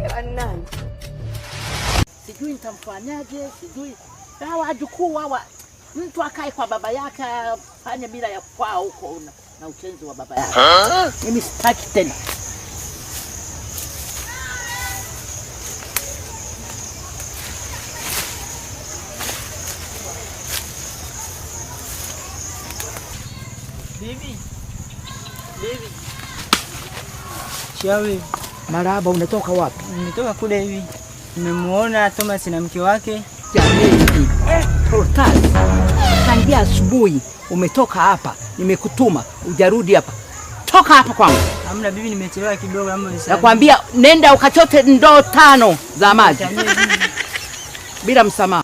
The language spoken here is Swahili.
Bannange, Sijui nitamfanyaje, sijui hawa wajukuu hawa, mtu akae kwa baba yake afanye bila ya kwao huko na uchenzi wa baba yake. Mimi sitaki tena. Bibi. Bibi. Shawi. Marahaba, unatoka wapi? Nimetoka kule hivi. Nimemuona Thomas na mke wake. Jamani, Protas, tangia asubuhi umetoka hapa, nimekutuma ujarudi hapa. Toka hapa kwangu. Hamna bibi, nimechelewa kidogo ama nisaidie. Nakwambia nenda ukachote ndoo 5 za maji. Nisaidie, bibi. Bila msamaha.